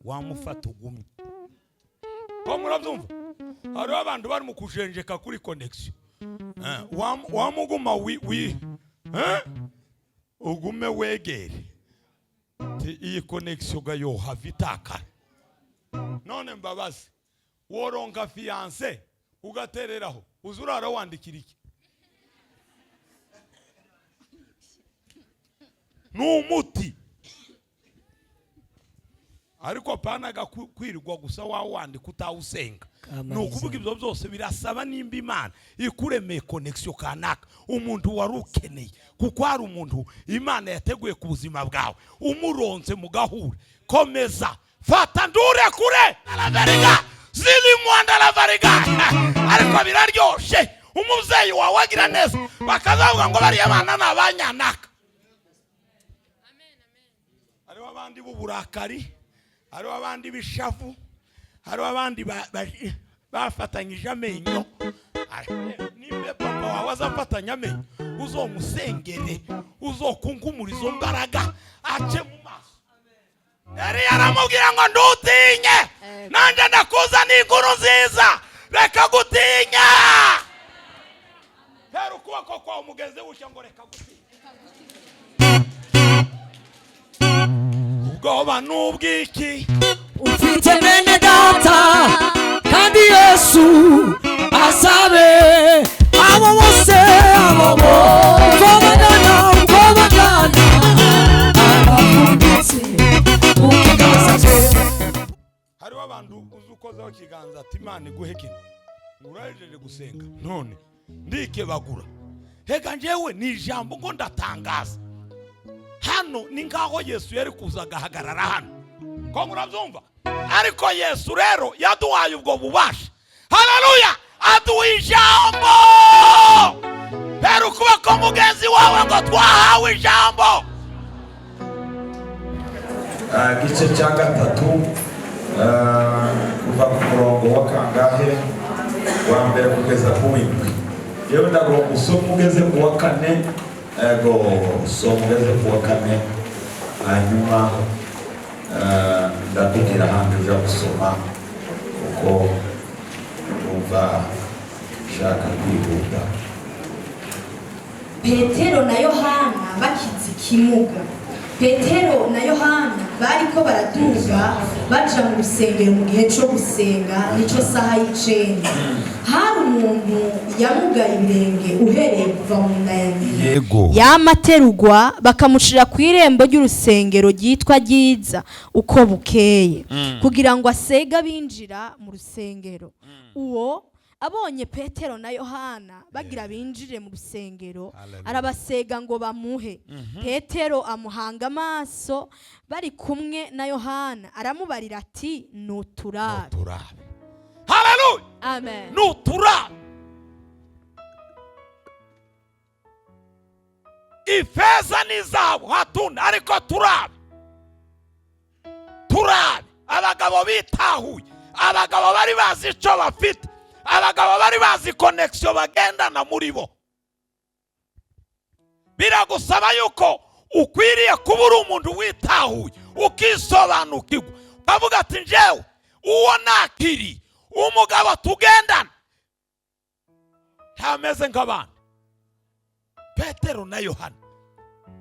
Wamufata ugumye ko murabyumva. Hariho abantu bari mu kujenjeka kuri connection. Wamuguma wi ugume wegere. Ti iyi connection ga yohava itakara. None mbabazi, woronka fiancé ugatereraho, uza urara wandikira iki? Ni umuti, ariko apana kwirirwa gusa wawandika utawusenga. Ni ukuvuga ibyo byose birasaba nimba Imana ikuremeye connection kanaka, umuntu wari ukeneye, kuko hari umuntu Imana yateguye ku buzima bwawe, umuronse mugahura. Komeza, fata ndure kure aravariga ziri mwanda aravariga. Ariko biraryoshe, umubyeyi wawe agira neza bakazavuga ngo bariya bana ni abanyanaka. Hariho abandi b'uburakari, hariho abandi b'ishavu, hariho abandi bafatanyije amenyo. Nimba papa wawe azafatanya amenyo, uzomusengere, uzokunkumura izo mbaraga ace mu maso. Yari yaramubwira ngo ntutinye, nanjye ndakuzaniye inkuru nziza, reka gutinya. Tera ukuboko kwawe umugenzi wushya ngo reka gutinya. Ubwoba n'ubwiki ufite bene data, kandi Yesu asabe abo bose, abo uko bagana, uko bagana, abapfunditse mu kiganza cye. Hariho abantu uzi ukozeho ikiganza ati Imana iguhe kino, urahejeje gusenga none ndikebagura. Hega njyewe ni ijambo ngo ndatangaza hano, ni nkaho Yesu yari kuza agahagarara hano, ko murabyumva. Ariko Yesu rero yaduhaye ubwo bubasha. Haleluya, aduha ijambo. Tera ukuboko mugenzi wawe ngo twahawe ijambo. Igice cya gatatu, kuva ku murongo wa kangahe wa mbere kugeza ku w'indwi. Yewe ndagomba usome ugeze ku wa kane. Ego, usome ugeze ku wa kane, hanyuma ndakubwira ahandi uja gusoma, kuko numva nshaka kwihuta. Petero na Yohana bakize ikimuga. Petero na Yohana bariko baraduga baja mu rusengero mu gihe co gusenga, nico saha y'icenda. Hari umuntu yamugaye ibirenge uhereye kuva mu nda ya nyina. Yego. Yamaterugwa bakamushira ku irembo ry'urusengero ryitwa Ryiza uko bukeye, kugira ngo asege abinjira mu rusengero. Uwo abonye Petero na Yohana bagira binjire mu rusengero, arabasega ngo bamuhe. Petero amuhanga amaso bari kumwe na Yohana, aramubarira ati nuturabe. Nuturabe. Haleluya. Amen. Nuturabe. Ifeza n'izahabu hatunda, ariko turabe. Turabe. Abagabo bitahuye, abagabo bari bazi icyo bafite, abagabo bari bazi connection bagendana muri bo. Biragusaba yuko ukwiriye kuba uri umuntu witahuye, ukisobanukirwa, ukavuga ati njyewe uwo nakiri umugabo tugendana ntameze nk'abandi. Petero na Yohana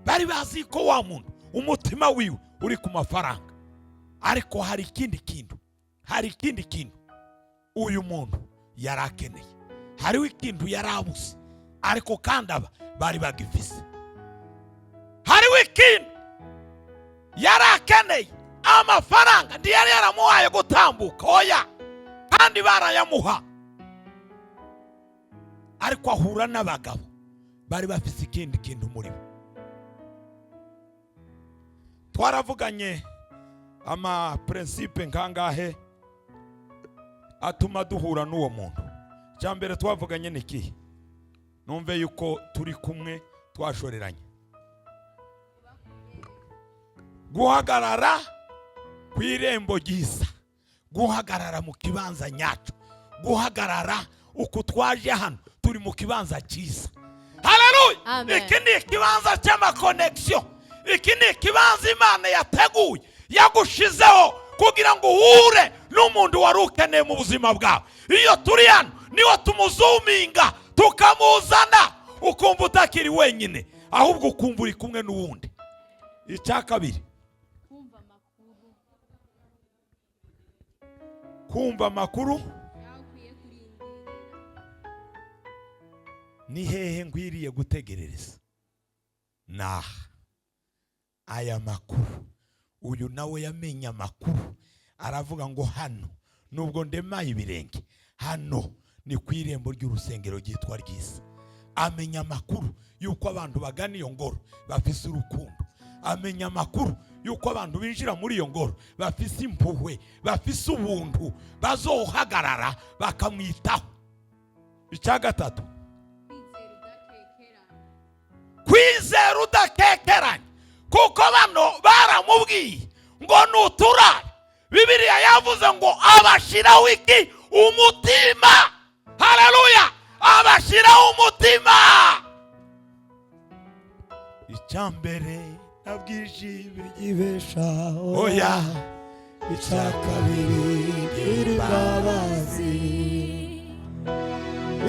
bari bazi ko wa muntu umutima wiwe uri ku mafaranga, ariko hari ikindi kintu, hari ikindi kintu uyu muntu yari akeneye, hariho ikintu yari abuze, ariko kandi aba bari bagifise. Hariho ikintu yari akeneye, amafaranga ntiyari yaramuhaye gutambuka, oya, kandi barayamuha, ariko ahura n'abagabo bari bafise ikindi kintu muri bo. Twaravuganye ama principe nkangahe atuma duhura n'uwo muntu. Icya mbere twavuganye ni ikihe? Numve yuko turi kumwe twashoreranye. Guhagarara ku irembo ryiza, guhagarara mu kibanza nyacu, guhagarara uku twaje hano turi mu kibanza cyiza. Haleluya. Amen. Iki ni ikibanza cy'amakonegisiyo, iki ni ikibanza Imana yateguye, yagushizeho kugira ngo uhure n'umuntu wari ukeneye mu buzima bwawe. Iyo turi hano niho tumuzuminga tukamuzana, ukumva utakiri wenyine, ahubwo ukumva uri kumwe n'uwundi. Icya kabiri, kumva amakuru. Ni hehe ngwiriye gutegerereza? Naha aya makuru. Uyu nawe yamenye amakuru, aravuga ngo hano nubwo ndemaye ibirenge, hano ni ku irembo ry'urusengero ryitwa Ryiza. Amenya amakuru yuko abantu bagana iyo ngoro bafise urukundo. Amenya amakuru yuko abantu binjira muri iyo ngoro bafise impuhwe, bafise ubuntu, bazohagarara bakamwitaho. Icya gatatu, kwizera udakekeranye, kuko bano baramubwiye ngo nuturare. Bibiliya yavuze ngo abashiraho iki? Umutima. Haleluya, abashiraho umutima. Icyambere nabwije ibeshaho, oya. Icya kabiri gira imbabazi,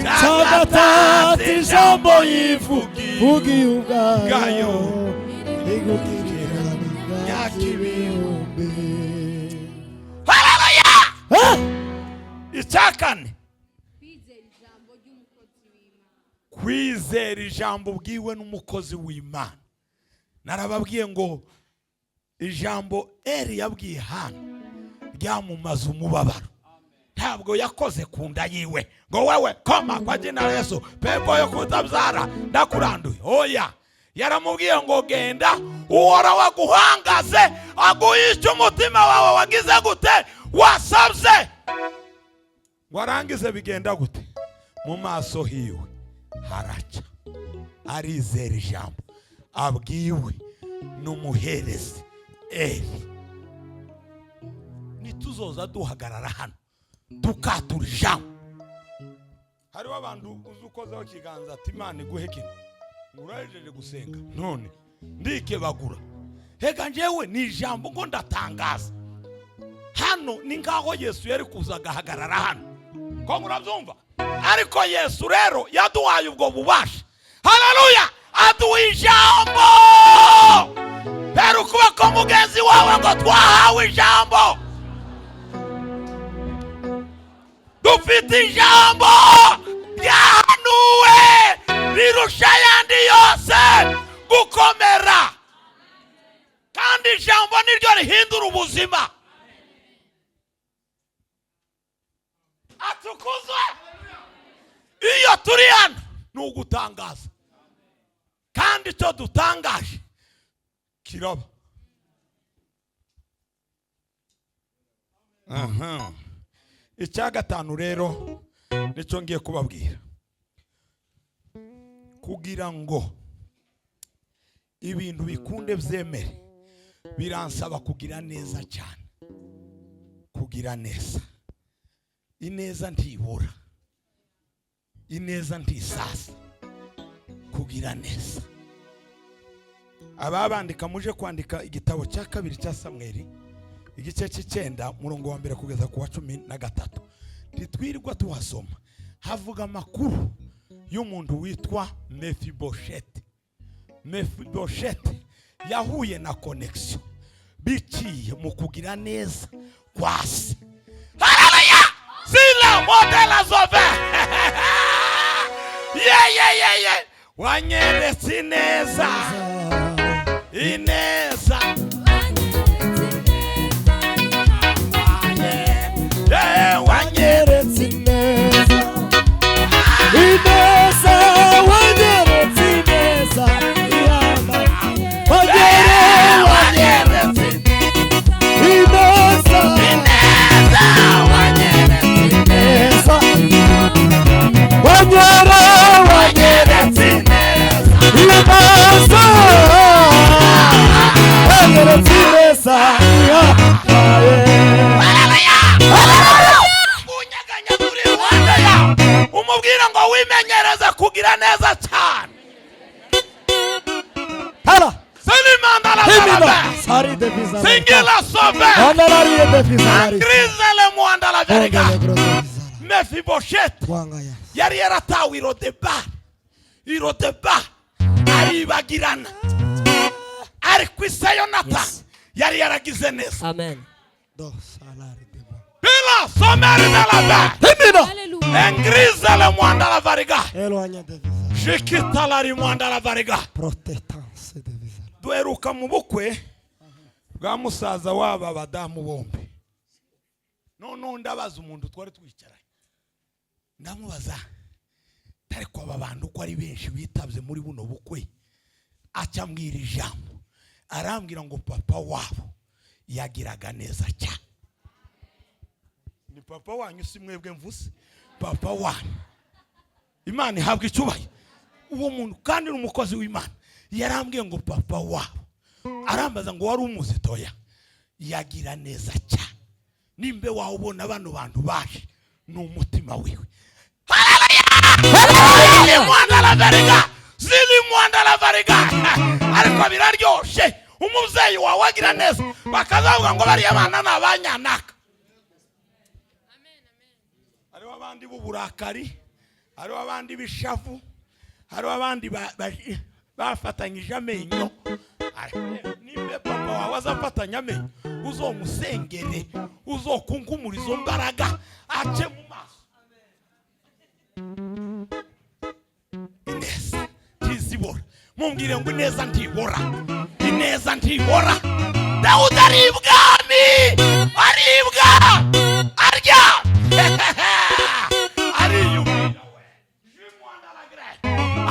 icya gatatu ijambo yivugiye ubwayo igukirira imyaka ibihumbi. Haleluya. Icya kane, kwizera ijambo bwiwe n'umukozi w'Imana. Narababwiye ngo ijambo Eli yabwiye Hana ryamumaze umubabaro. Ntabwo yakoze ku nda yiwe ngo wewe koma kwa jina la Yesu, pepo yo kutabyara ndakuranduye. Oya, yaramubwiye ngo genda uhora waguhangaze aguhe icyo umutima wawe wagize gute, wasabye. Ngo arangize bigenda gute? Mu maso hiwe haraca. Arizera ijambo abwiwe n'umuherezi Eli. Nituzoza duhagarara hano tukatura ijambo. Hariho abantu uzi ukozeho ikiganza ati Imana iguhe kino, urahejeje gusenga none ndikebagura. Hega njyewe ni ijambo ngo ndatangaza hano, ni nkaho Yesu yari kuza agahagarara hano, ko murabyumva? Ariko Yesu rero yaduhaye ubwo bubasha. Haleluya, aduha ijambo. Hera ukuboko mugenzi wawe ngo twahawe ijambo, dufite ijambo ryahanuwe rirusha ayandi yose gukomera, kandi ijambo niryo rihindura ubuzima. Atukuzwe. Iyo turi hano ni ugutangaza, kandi icyo dutangaje kiraba. Aha. Icya gatanu rero nicyo ngiye kubabwira, kugira ngo ibintu bikunde byemere biransaba kugira neza cyane. Kugira neza, ineza ntibura, ineza ntisasa. Kugira neza. Ababandika muje kwandika igitabo cya kabiri cya Samweli igice cy'icenda murongo wa mbere kugeza ku wa 13. Ntitwirirwa tuhasoma, havuga amakuru y'umuntu witwa Mefibosheti. Mefibosheti yahuye na connection biciye mu kugira neza kwa se. Haleluya! Sila modela zove. Ye ye ye ye. Wanyeretse ineza, ineza. Wanyeretse ineza, ineza, wanyeretse ineza, wanyeretse ineza, ineza, wanyeretse ineza, wanyeretse ineza, ineza, wanyeretse ineza. Unyeganya turi iruhande yawe, umubwire ngo wimenyereze kugira neza cyane. Hala. Selimandala Himina. zarabe. Sari de bizana. Singila sove. Anarariye Grande vizarari. Angrizele mwanda la veriga. Ongele grande vizara. Mefibosheti Twanga ya. yari yaratawe irodebari, irodebari aribagirana, ariko ise Yonatani Yes. yari yaragize neza. Amen. Do salari deba. Bila someri de la ve Himina. Hallelujah. engrizele mwanda la variga Elwanya de vizara. jikitalari mwanda la variga. Protestance de vizara. Duheruka mu bukwe bwa musaza w'aba badamu bombi. Noneho ndabaza umuntu twari twicaranye, ndamubaza ariko aba bantu uko ari benshi bitabye muri buno bukwe, aca ambwira ijambo, arambwira ngo papa wabo yagiraga neza cyane. Ni papa wanyu, si mwebwe mvuze, papa wanyu. Imana ihabwa icyubahiro. Uwo muntu kandi ni umukozi w'Imana, yarambwiye ngo papa wabo, arambaza ngo wari umuzi? Toya, yagira neza cyane. Nimbe wawubona bano bantu baje ni umutima wiwe. Haleluya! Mwanda la veriga zili mwanda la veriga. Ariko biraryoshe umubyeyi wawe agira neza, bakazavuga ngo bariya bana ni abanyanaka. Hariho abandi b'uburakari, hariho abandi b'ishavu, hariho abandi bafatanyije amenyo. Ariko nimba papa wawe azafatanya amenyo, uzomusengere, uzokunkumura izo mbaraga ace mu maso. Ineza ntizibora. Mumbwire ngo ineza ntibora, ineza ntibora. Dawudi ari ibwami, aribwa, arya, ariyumvira we,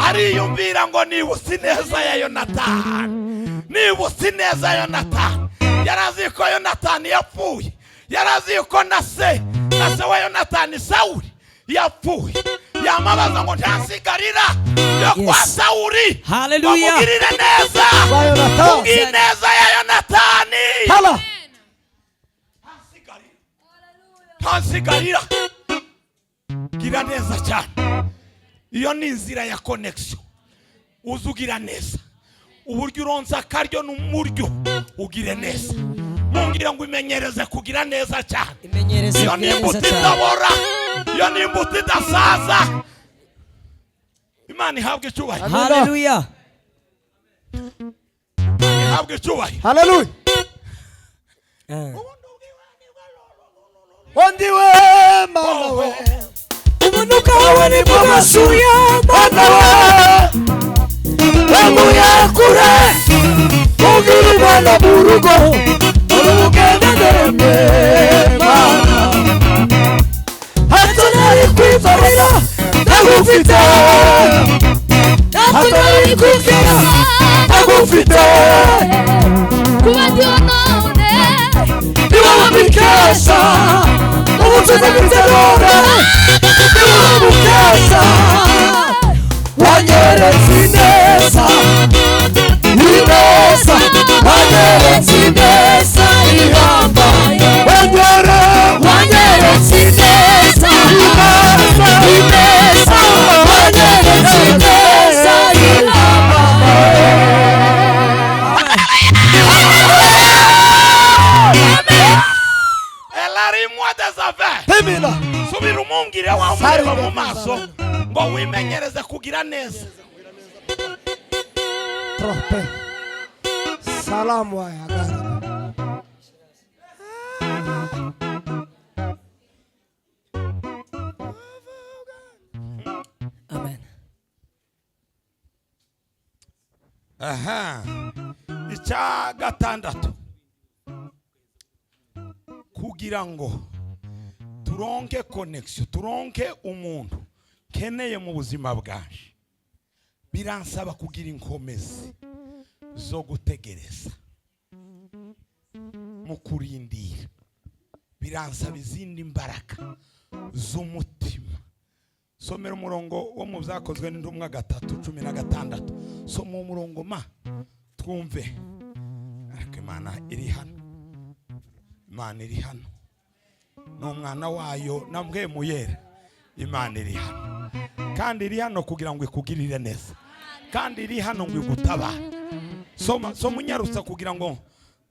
ariyumvira ngo nibutse ineza ya Yonatani, nibutse ineza ya Yonatani. Yarazi ko Yonatani yapfuye, yarazi ko na se wa Yonatani Sawuli yapfuye. Yamabaza ngo ntasigarira yo kwa Yes. Sawuli, Hallelujah. bamugirire neza Kwa Yonatani. kubw'ineza ya Yonatani. Hala. Ntasigarira, gira neza cyane. Iyo ni inzira ya connection. Uza ugira neza, uburyo uronza akaryo n'umuryo, ugire neza. Mumbwire ngo imenyereze kugira neza cyane. Imenyereze Iyo ni kugira neza imbuto cyane. itabora, iyo ni imbuto idasaza. Imana ihabwe icyubahiro. Hallelujah. Imana ihabwe icyubahiro. Hallelujah. Eh. Ondiwe mana we. Ubunuka wawe ni bw'amasuya Mana we. Wamuye kure. Ugira imana mu rugo. Urugenderemye mana. Hato nari kwifarira ndagufite. Hato nari kwizera ndagufite. Kuba ndiho none Ni wowe mbikesha. Ubutunzi mfite none. Ni wowe mbukesha. Wanyeretse ineza, ineza, wanyeretse ineza ihambaye. Wanyeretse ineza, ineza, ineza, wanyeretse ineza ihambaye. Elarimwa des affaires. Himina. Subira umumbwire wa mureba mu maso ngo wimenyereze kugira neza. Trope. Salamu wa agara. Amen. Aha. Icya gatandatu, kugira ngo turonke connection, turonke umuntu keneye mu buzima bwanje, biransaba kugira inkomezi zo gutegereza mu kurindira. Biransaba izindi mbaraga z'umutima. Somera umurongo wo mu Byakozwe n'Intumwa 3:16. Soma uwo murongo ma twumve. Ariko Imana iri hano, Imana iri hano, n'umwana wayo namwe muyera. Imana iri hano, kandi iri hano kugira ngo ikugirire neza, kandi iri hano ngo igutabare. Soma, soma unyarutsa kugira ngo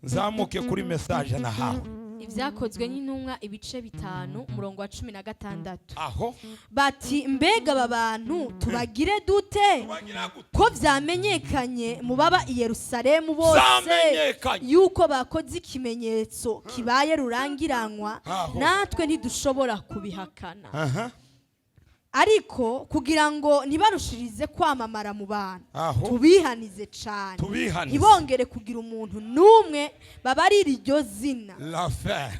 nzamuke kuri message nahawe. Ibyakozwe n'Intumwa, ibice 5, umurongo wa 16. Aho. Bati: "Mbega aba bantu tubagire dute, Bagira gute? ko vyamenyekanye mu baba i Yerusalemu bose Vyamenyekanye. yuko bakoze ikimenyetso kibaye rurangiranwa, Aho. natwe ntidushobora kubihakana? Aha. Ariko kugira ngo ntibarushirize kwamamara mu bantu, Aho. tubihanize cane, Tubihanize. ntibongere kugira umuntu n'umwe babarira iryo zina." La fin.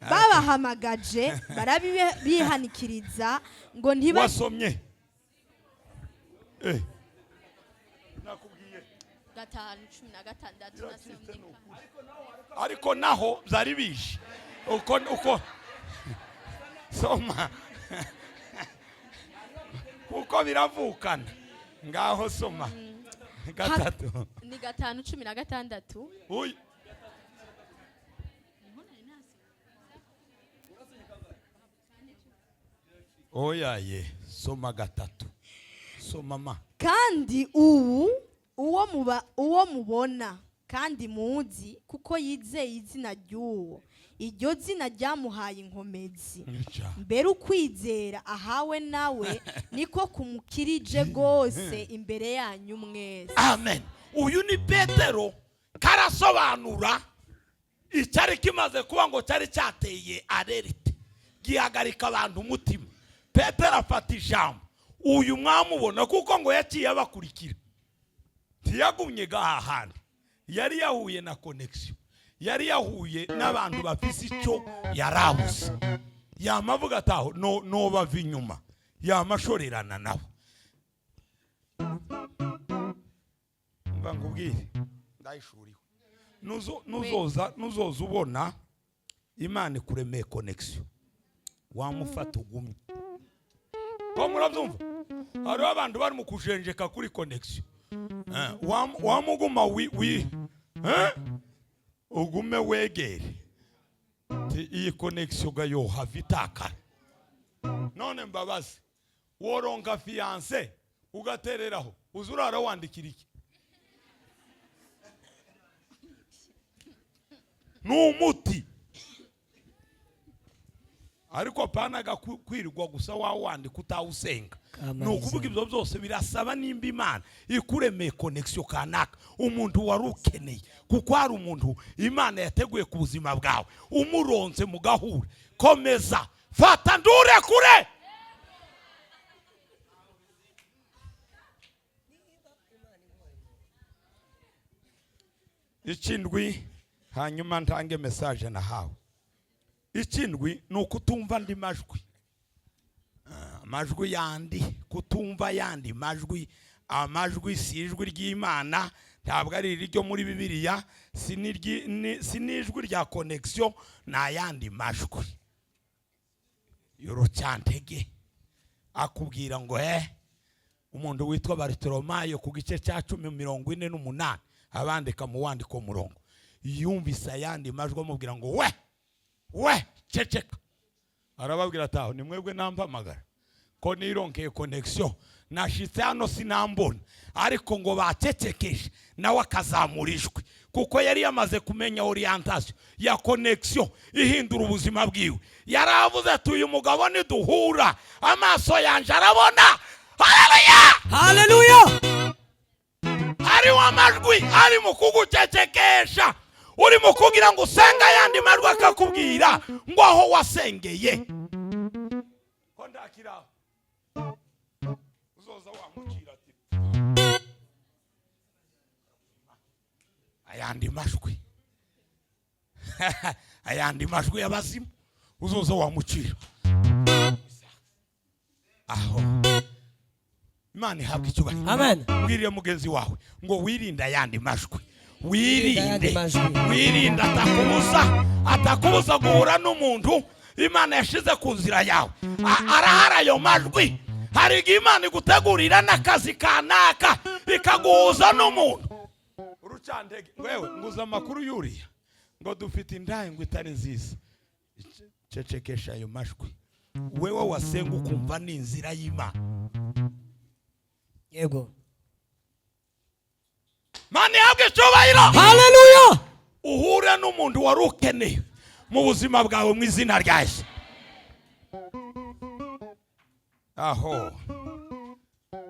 Babahamagaje barabihanikiriza ngo ntiba Wasomye. Nakubwiye. 5:16 nasomye. Ariko naho byari bije uko uko soma, kuko biravukana. Ngaho soma 3. Ni 5:16. Uy. Oya ye, soma 3, soma ma. Kandi ubu uwo muba, uwo mubona kandi muzi, kuko yizeye izina ry'uwo, iryo zina ryamuhaye inkomezi. Mbere ukwizera ahawe nawe niko kumukirije rwose imbere yanyu mwese. Amen. Uyu ni Petero karasobanura icyari kimaze kuba, ngo cyari cyateye alerte, gihagarika abantu umutima. Petero afata ijambo. Uyu mwamubona kuko ngo yaciye abakurikira, ntiyagumye gaha hantu. Yari yahuye na connexion, yari yahuye n'abantu bafise icyo yarabuze. Yamavuga ataho no no bava inyuma, yamashorerana nabo. Mva nkubwire, ndayishuriwe. Nuzoza ubona Imana ikuremeye connexion, wamufata ugumye ko murabyumva. Hariho abantu bari mu kujenjeka kuri connexion. Wamuguma wi ugume wegere. Ti iyi connexion ga yohava itakara. None mbabazi, woronka fiancé ugatereraho, uza urara wandikira iki? Ni umuti, ariko apana kwirirwa gusa wawandika utawusenga. Kamariza. Ni ukuvuga ibyo byose birasaba, nimba Imana ikuremeye connexion kanaka, umuntu wari ukeneye, kuko hari umuntu Imana yateguye ku buzima bwawe, umuronse mugahura, komeza, fata ndure kure. Ikindwi, hanyuma ntange message nahawe. Ikindwi ni ukutumva andi majwi. Amajwi yandi, kutumva yandi majwi. Amajwi si ijwi ry'Imana, ntabwo ari iryo muri Bibiliya, si n'ijwi rya connexion, ni ayandi majwi y'urucyantege akubwira ngo umuntu witwa Bartolomayo ku gice cya 10:48, abandika mu wandiko murongo, yumvise ayandi majwi amubwira ngo we we ceceka. Arababwira ati: "Aho ni mwebwe nampamagara ko nironkeye connexion, nashitse hano sinambona." Ariko ngo bacecekeje, nawe akazamura ijwi, kuko yari yamaze kumenya orientation ya connexion ihindura ubuzima bwiwe. Yaravuze ati: "Uyu mugabo niduhura amaso yanje arabona." Haleluya! Haleluya! Hariho amajwi ari mu kugucecekesha, uri mu kugira ngo usenge, ayandi majwi akakubwira ngo aho wasengeye ko ndakiraho. Uzoza wamucira ati ayandi majwi, ayandi majwi y'abazimu, uzoza wamucira aho. Imana ihabwa icyubahiro. Amen. Bwiriye mugenzi wawe ngo wirinde ayandi majwi. Wirinde ayandi Wirinde. majwi. Wirinde atakubuza guhura n'umuntu Imana yashize ku nzira yawe. Arahari ayo majwi. Hari igihe Imana igutegurira n'akazi kanaka, ikaguhuza n'umuntu urucantege. Wewe nguza amakuru yuriya ngo dufite indahe, ngo itari nziza. Cecekesha ayo majwi. Wewe wasenga ukumva ni inzira y'Imana. Yego. Mana ihabwe icyubahiro. Haleluya! Uhure n'umuntu wari ukeneye. mu buzima bwawe mu izina rya Yesu. Aho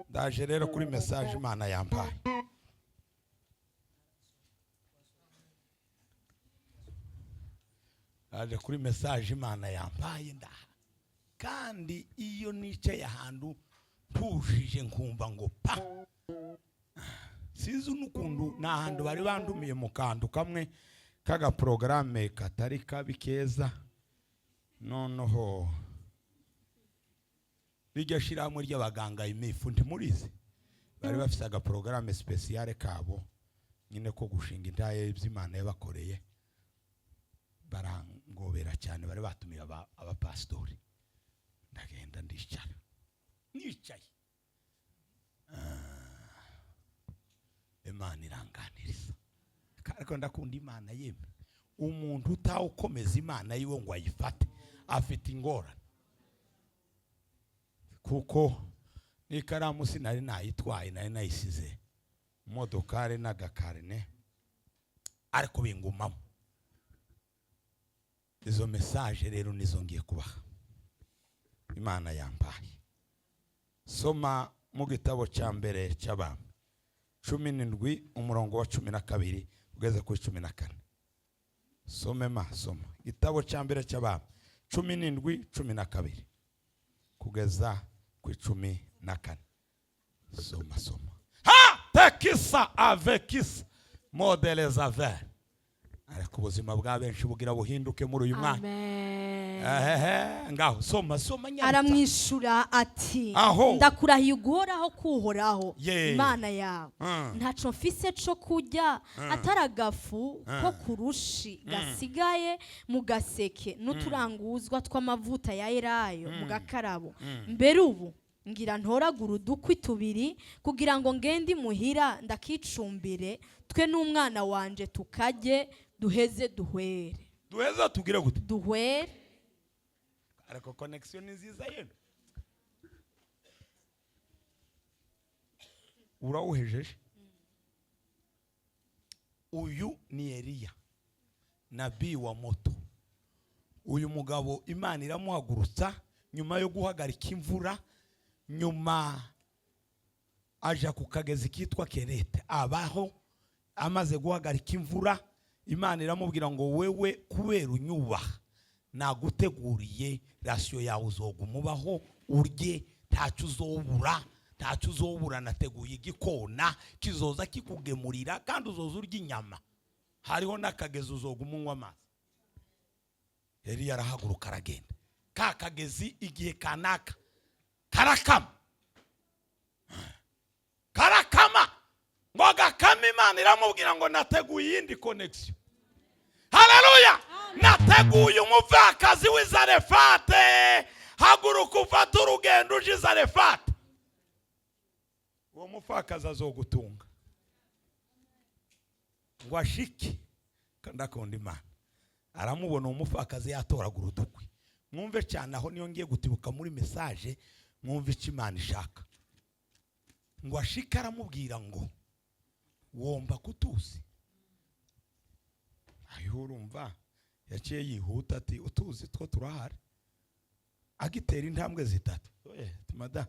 ndaje rero kuri message Imana yampaye. Ndaje kuri message Imana yampaye ndaha. Kandi iyo nicaye ahantu ntujije nkumva ngo pa, sinzi n'ukuntu ni ahantu bari bandumiye mu kantu kamwe k'agaporogaramu katari kabi keza. Noneho rirya shyirahamwe ry'abaganga imifu ntimurizi, bari bafite agaporogaramu sipesiyare kabo nyine ko gushinga indaya y'Imana yabakoreye, barangobera cyane, bari batumiye abapasitori. Ndagenda ndicara, nicaye Imana iranganiriza. Ariko ndakunda Imana yemwe. Umuntu utawukomeza Imana yiwe ngo ayifate afite ingorane, kuko n'ikaramu sinari nayitwaye, nari nayisize modokare n'agakarine, ariko bingumamo. Izo message rero nizo ngiye kubaha Imana yampaye. Soma mu gitabo cya mbere cy'Abami 17 umurongo wa 12 ugeze kuri 14. Some ma soma igitabo cya mbere cy'Abami 17 12 kugeza ku 14. Soma soma. Ha tekisa avekisa modeles aver. Ariko ubuzima bwa benshi bugira buhinduke muri uyu mwanya. Ehehe, ngaho soma soma nyarutsa. Aramwishura ati Aho. ndakurahiye uguhoraho kuhoraho Ye. Imana yawe, ntaco mfise co kurya atari agafu ko kurushi gasigaye mu gaseke n'uturanguzwa tw'amavuta ya elayo mu gakarabo. Mbere ubu ngira ntoragura udukwi tubiri kugira ngo ngende imuhira ndakicumbire twe n'umwana wanje tukarye duheze duhwere. Duheze tugire gute? Duhwere. Ariko connection ni nziza yemwe. Urawuhejeje. Uyu ni Eliya nabii wa moto. Uyu mugabo Imana iramuhagurutsa nyuma yo guhagarika imvura, nyuma aja ku kagezi kitwa Kerete. Abaho amaze guhagarika imvura, Imana iramubwira ngo wewe kubera unyubaha naguteguriye rasiyo yawe, uzoguma ubaho urye, ntacyo uzobura, ntacyo uzobura. Nateguye igikona kizoza kikugemurira kandi uzoza urya inyama, hariho n'akagezi uzoguma unywa amazi. Eliya arahaguruka aragenda. Ka kagezi igihe kanaka karakama, karakama ngo gakama. Imana iramubwira ngo nateguye iyindi connection. Haleluya! Nateguye umupfakazi w'i Zarefate, haguruka ufate urugendo uje i Zarefate, uwo mupfakazi azogutunga. Ngo ashike, ndakunda Imana, aramubona uwo mupfakazi yatoragura udukwi. Mwumve cyane aho niyo ngiye gutibuka muri message, mwumve icyo Imana ishaka. Ngo ashike aramubwira ngo womba kutuzi. Ayo urumva yaciye yihuta ati utuzi two turahari. Agitera intambwe zitatu, oye mada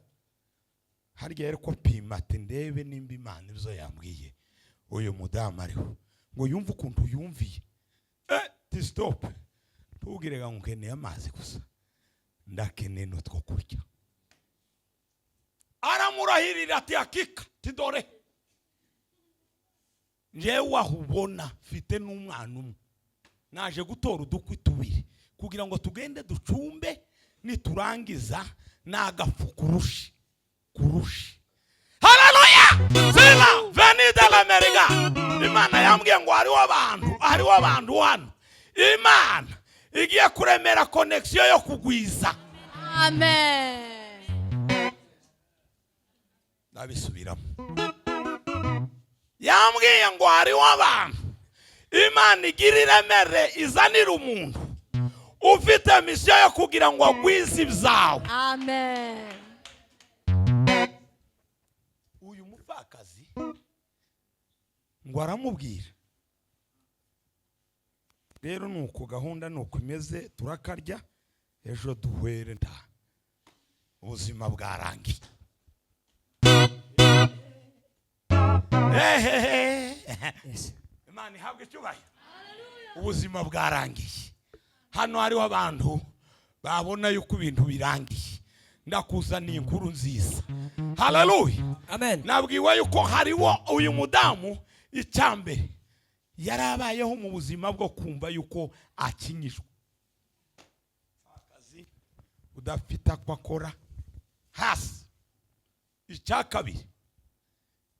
harya yari ko pima ati ndebe nimba Imana ibyo yambwiye uyu mudamu ariho, ngo yumve ukuntu yumviye. Ti stop, ntubwire ngo nkeneye amazi gusa, ndakeneye n'utwo kurya. Aramurahirira ati hakika tidore njyewe aho ubona mfite n'umwana umwe, naje gutora udukwi tubiri kugira ngo tugende ducumbe, niturangiza n'agafu kurushi kurushi. Haleluya! Zina venide l'Amerika. Imana yambwiye ngo hariho abantu, hariho abantu hano Imana igiye kuremera connection yo kugwiza. Amen. Ndabisubiramo. Yambwiye ngo hariho abantu Imana igira iremere izanira umuntu ufite misiyo yo kugira ngo agwize ibyawe. Amen. Uyu mupfakazi ngo aramubwira Rero nuko gahunda nuko imeze, turakarya ejo duhwere, nta ubuzima bwarangiye. Ehehe. Imana ihabwe icyubahiro. Ubuzima bwarangiye. Hano hariho abantu babona yuko ibintu birangiye. Ndakuzaniye inkuru nziza. Haleluya. Amen. Nabwiwe yuko hariho uyu mudamu, icyambere yarabayeho mu buzima bwo kumva yuko akinyijwe, akazi udafite ako akora hasi. Icya kabiri,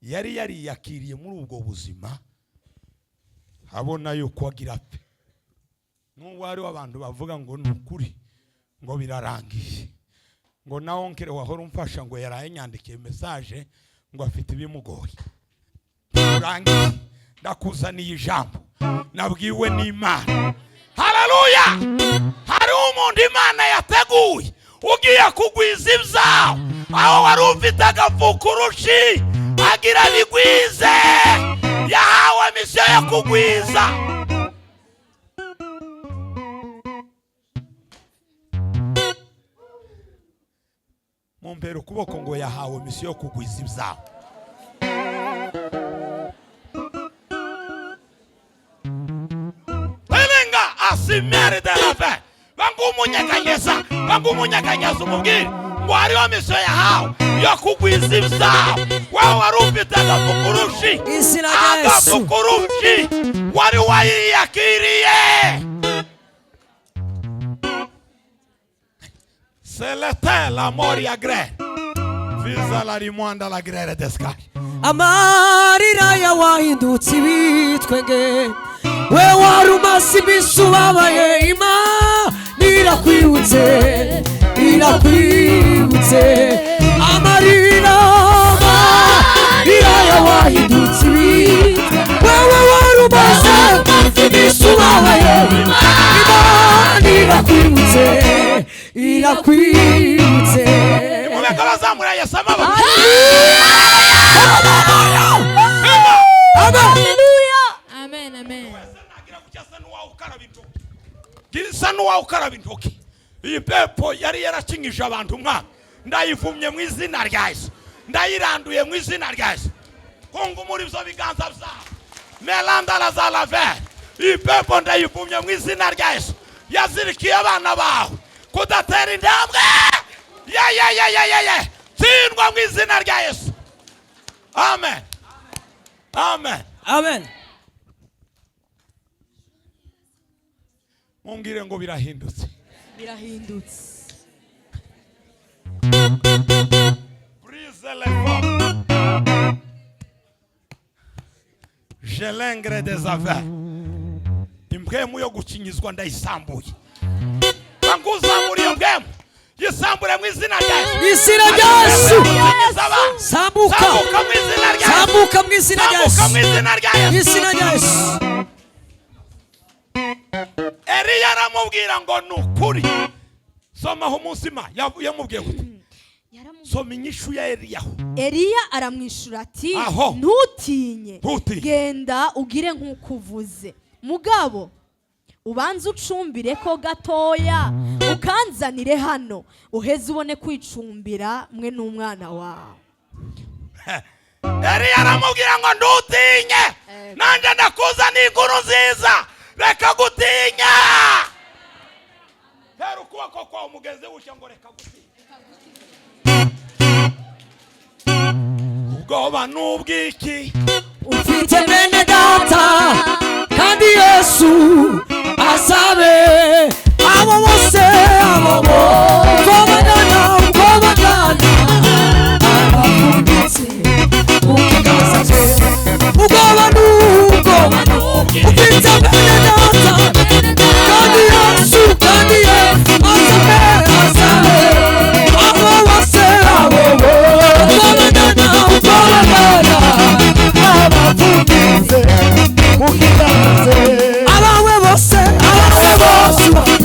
yari yariyakiriye muri ubwo buzima, abona yuko agira apfe. Nubwo hariho abantu bavuga ngo ni ukuri, ngo birarangiye, ngo nawe onkere wahora umfasha ngo yaraye nyandikiye message ngo afite ibimugoye. Urangiye. Ndakuzaniye ijambo nabwiwe n'Imana. Haleluya. Hariho umuntu Imana yateguye ugiye kugwiza ibyawe, aho wari ufite agafukurushi agira bigwize. Yahawe misiyo yo kugwiza. Mumpera ukuboko ngo yahawe misiyo yo kugwiza ibyawe. Elenga asimere de la fe. Bangumunyeganyeza, bangumunyeganyeza umubwire ngo hariho misiyo yahawe yo kugwiza ibyawe. Wewe wari ufite agafukurushi, Izina rya Yesu. agafukurushi wari wayiyakiriye. Celestin la moria grere visa la rimwanda la grere descari. Amarira yawahindutse ibitwenge, we wari umaze iminsi ubabaye, Imana irakwibutse, irakwibutse. Amarira, amarira yawahindutse ibitwenge, wewe wari umaze iminsi ubabaye, Imana irakwibutse, irakwibutse. Nimubeka bazamura Yesu amaboko. Amen. Amen, amen. Gisa n'uwawe ukaraba intoki. Iyi pepo yari yarakinyije abantu umwaka, ndayivumye mu izina rya Yesu, ndayiranduye mu izina rya Yesu. Kungu muri ibyo biganza byawe melandara za lavere, iyi pepo ndayivumye mu izina rya Yesu. Yazirikiye abana bawe kudatera intambwe. Ye ye ye ye ye ye, tsindwa mu izina rya Yesu. Amen, amen, Amen. Mumbwire ngo birahindutse. Birahindutse. Brise les formes. Je l'ingre des affaires. Impwemu yo gukinyizwa ndayisambuye. Banguzamura iyo mpwemu, yisambure mu izina rya Yesu. Izina rya Yesu. Gukinyiza abantu. Sambuka. Sambuka mu izina rya Yesu. Sambuka mu izina rya Sambuka mu Yesu. izina rya Yesu. Izina rya Yesu. Eliya aramubwira ngo ni ukuri. Somaho umunsi ma yamubwiye gute? Soma inyishu ya Eliyahu. Eliya aramwishura ati Aho. ntutinye, Ntutinye. genda ugire nk'uko uvuze, mugabo ubanze ucumbire ko gatoya ukanzanire hano, uheze ubone kwicumbira mwe n'umwana wawe. Eliya aramubwira ngo ntutinye, nanjye ndakuzaniye inkuru nziza, reka gutinya. Tera ukuboko kwawe umugezi wushya ngo reka gutinya. Ubwoba n'ubwiki Ufite bene data kandi Yesu asabe abo bose, abo ubwo bagana, ubwo bagana abapfunditse mu kiganza cye. Ubwoba n'ubwoba, ufite bene data kandi Yesu, kandi Yesu asabe, asabe abo bose, abo ubwo bagana, ubwo bagana abapfunditse mu kiganza. Abawe bose, abawe bose.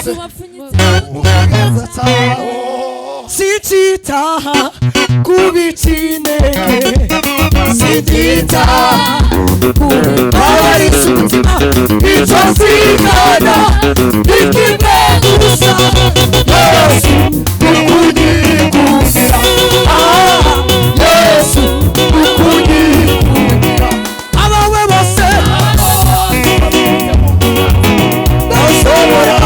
bose Bapfunyitse Ukiganza cyawe Sichitaha kubichineke Sichitaha kubabarisa umutima Icyo nzigana ni kimwe gusa Yesu ukunyikundira. Ah, Yesu ukunyikundira. Abawe bose bashobora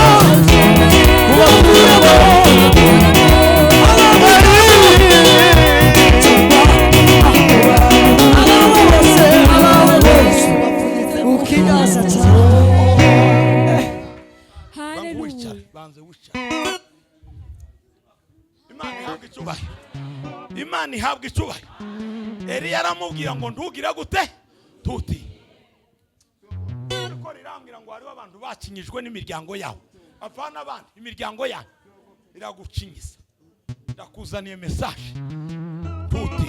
kubakuramo. Banza wicare, banza wicare. Imana ihabwa icyubahiro, Imana ihabwa icyubahiro. Eliya aramubwira ngo ntugire gute tuti ariko rirambwira ngo hariho abantu bakinyijwe n'imiryango yabo, apana abandi, imiryango yanyu iragukinyiza. Ndakuzaniye message tuti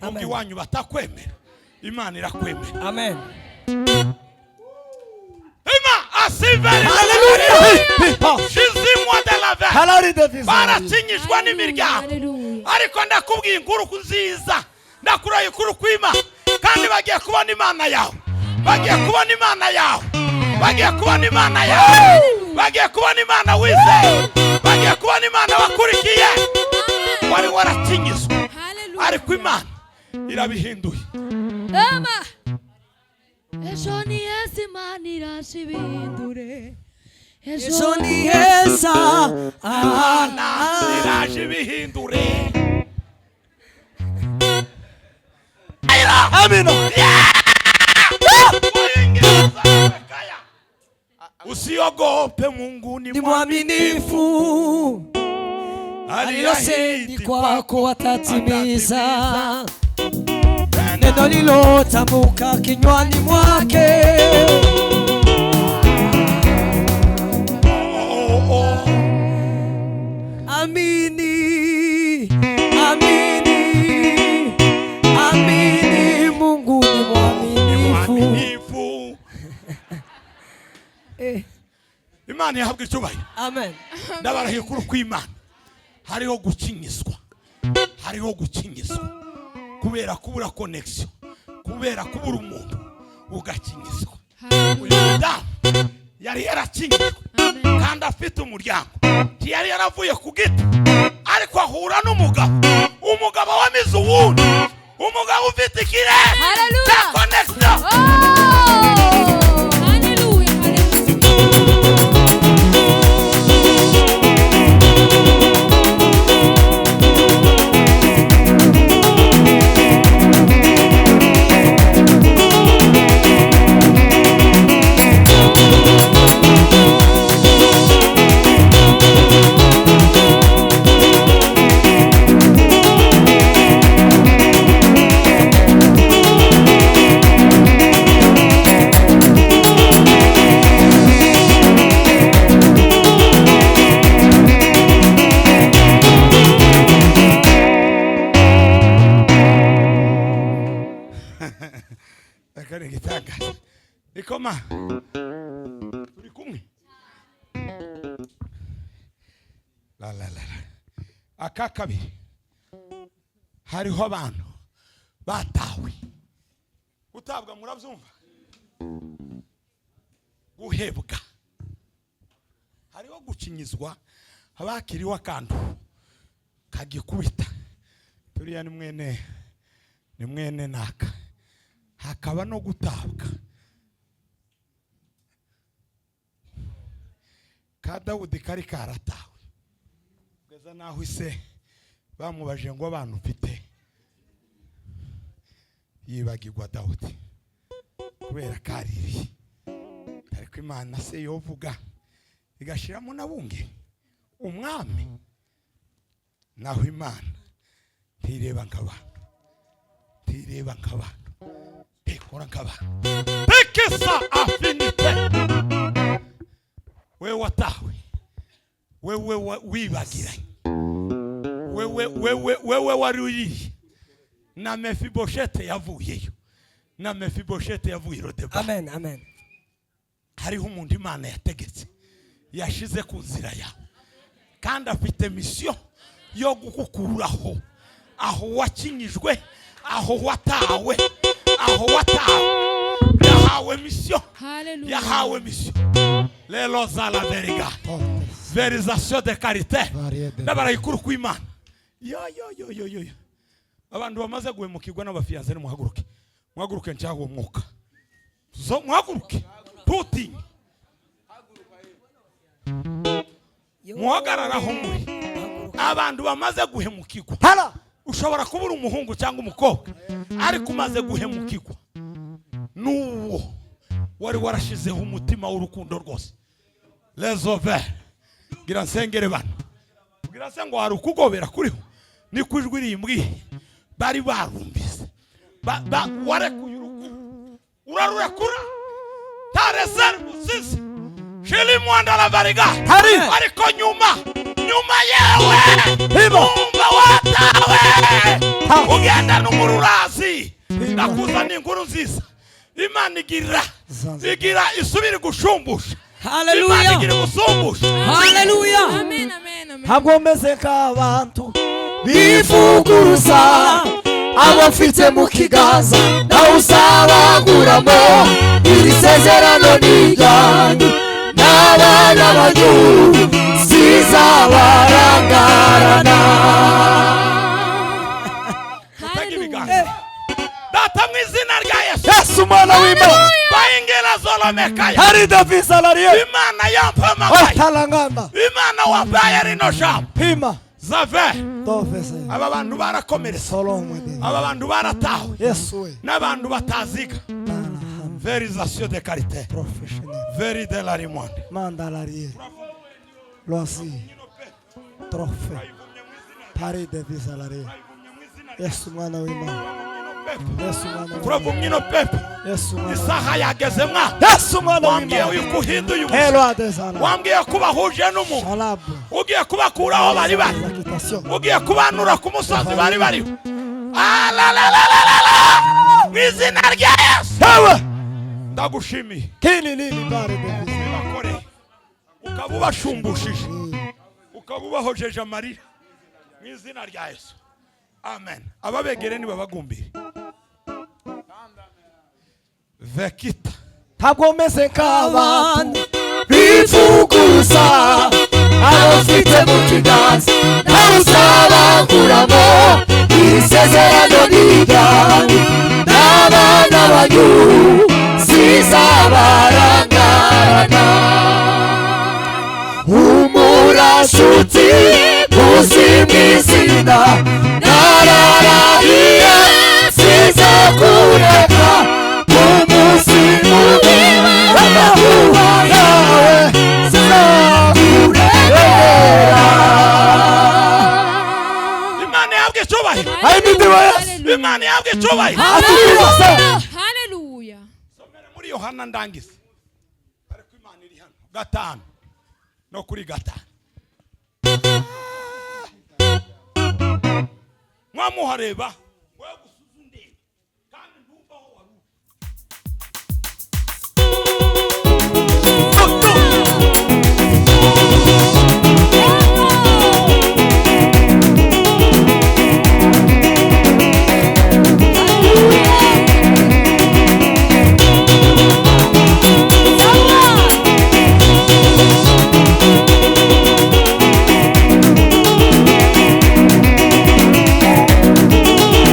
nubwo iwanyu batakwemera, Imana irakwemera. Amen. Ima asiveri shizimwa de la ve barakinyijwe n'imiryango. Haleluya. Ariko ndakubwiye inkuru nziza, ndakuraye inkuru kwima, kandi bagiye kubona Imana yawe, bagiye kubona Imana yawe, bagiye kubona Imana yawe, bagiye kubona Imana wizeye, bagiye kubona Imana wakurikiye. Wari warakinyizwe, ariko Imana irabihinduye. Ema. Ejo ni heza, Imana iraje ibihindure. Ejo ni heza. Imana iraje ibihindure. Amina. Usiogope, Mungu ni Ni mwaminifu, alilosema kwako atatimiza. Neno lilotamka kinywani mwake. Oh, oh. Amini, amini, amini, Mungu ni Ni mwaminifu. mwaminifu. Eh, Imana ihabwa icyubahiro. amen. Ndabarahiye kuri kw'Imana, hariho gukinyizwa, hariho gukinyizwa kubera kubura connection, kubera kubura umuntu ugakinyizwa. Uyu mudamu yari yarakinyijwe kandi afite umuryango, ntiyari yaravuye ku giti, ariko ahura n'umugabo, umugabo wamize uwundi, umugabo ufite ikirere Hallelujah. cya connection. Oh! Haleluya, haleluya. Reka ni igitangaza nikoma turi kumwe la la la la. Aka kabiri, hariho abantu batawe. Gutabwa murabyumva, guhebwa, hariho gukinyizwa abakiriwe akantu kagikubita turiya ni mwene, ni mwene naka, hakaba no gutabwa ka Dawudi kari karatawe kugeza naho ise bamubajije ngo abantu ufite, yibagirwa Dawudi kubera kaririye. Ariko Imana se yovuga igashiramo na bunge umwami, naho Imana ntireba nk'abantu, ntireba nk'abantu, ntikora nk'abantu. Tekesa afinite wewe watawe, wewe wibagiranye, wewe wewe wewe wari uriye na Mefiboshete yavuyeyo, na Mefiboshete yavuye i Lodebari. Amen, amen. Hariho umuntu Imana yategetse. Yashize ku nzira yawe, kandi afite mission yo gukukuraho aho wakinyijwe, aho watawe, aho watawe. Yahawe mission. Hallelujah. Yahawe mission. Lelo zala veriga verisation de karite n'abarayikuru kw'Imana. Yo yo yo yo yo yo. Abantu bamaze guhemukirwa n'abafiyanse, nimuhaguruke, muhaguruke, nshaka uwo mwuka zo, muhaguruke, ntutinye, muhagarara aho muri. Abantu bamaze guhemukirwa, Hala. ushobora kuba uri umuhungu cyangwa umukobwa, ariko umaze guhemukirwa n'uwo wari warashizeho umutima w'urukundo rwose. Rezove gira nsengere bano, bwira se ngo hari ukugobera kuriho, niko ijwi rimbwiye. Bari barumvise warekuye urukundo, urarurekura nta réserve usize shiri mwanda la variga. Hari. Ariko nyuma yewe Hibo. umva watawe, Ha. ugenda n'umururazi. Hibo. Ndakuzana inkuru nziza. Imana igira Zanzibar. igira isubire gushumbusha. Imana Haleluya. igira gusumbusha. Haleluya. Amen, amen, amen. Ntabwo meze nk'abantu bivuguruza, abo mfite mu kiganza nawe uzabaguramo. Iri sezerano ni iryanyu n'abana banyu, sizabarangarana. Mutege ibiganza. Data, mu izina rya Yesu, Yesu umwana w'Imana. Bayingera zolomekaya. Hari David Salariye. Imana yampamagaye, Otalanganda. Imana wampaye rino jambo. Pima. Zave Doveze. aba bantu barakomeretse, Solomwe. aba bantu baratawe Yesu we. n'abantu bataziga. Verisation de karite. Professionnel. Veri de la rimwande. Mandalariye. Loisi. Trofe. Paris David Salariye. Yesu umwana w'Imana. Yesu umwana w'Imana. Turavumye ino pepe. Yesu umwana w'Imana. Isaha yageze mwa. Yesu umwana Wambwiye w'Imana. yuko uhinduye ubuzima. Helo adezala. Wambwiye ko ubahuje n'umuntu Shalabu. ugiye kubakura aho bari bari, Exaltation. ugiye kubanura ku musozi bari bariho. Alalalalala! Mu izina rya Yesu, Yewe. ndagushimiye. Kini nini Paris David. Bibakoreye, ukaba ubashumbushije, ukaba ubahojeje amarira, mu izina rya Yesu, amen. Ababegere nibabagumbire vekita. Ntabwo meze nk'abantu bivuguruza, abo mfite mu kiganza nawe uzabaguramo. Iri sezerano ni iryanyu n'abana banyu, sizabarangarana. Umurashuti uzi mu izina, nararahiye sizakureka umunsi mubi w'amakuba yawe, sizakurekera. Imana yabwe icyubahiro. Ahimidiwe Yesu. Imana yabwe icyubahiro. Hallelujah. Hallelujah. Somera muri Yohana ndangize, ariko Imana iri hano. 5 no kuri 5 mwamuhareba wowe gusuza undeba kandi ntumva aho wari uri. Hallelujah.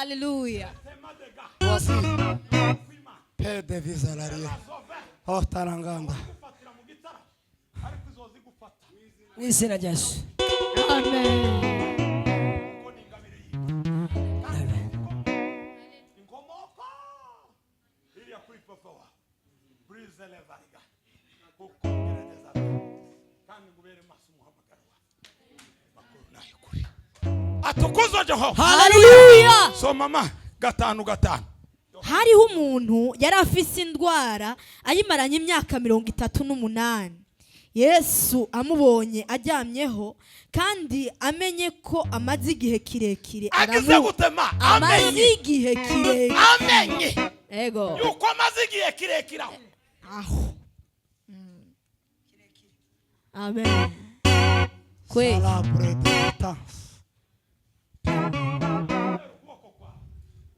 Hallelujah. Voici. Père de vie salarié. Oh, Taranganda. Gufatira mu gitara ariko izozigufata. Mu izina rya Yesu. Amen. Kuko ni ingabire yiwe kandi inkomoko iriya kuri papa wawe burize levariga kukongereza kandi ngo ubere maso umuhamagaro wawe makuru nayo kuri atukuzwe Jehova. Haleluya. So mama 5 5. Hariho umuntu yari afise indwara ayimaranye imyaka 38. Yesu amubonye aryamyeho kandi amenye ko amaze igihe kirekire Agize gutema amaze amenye igihe kirekire amenye ego yuko amaze igihe kirekire aho aho. Amen. Kweli. Salabre de temps. Ukuboko kwawe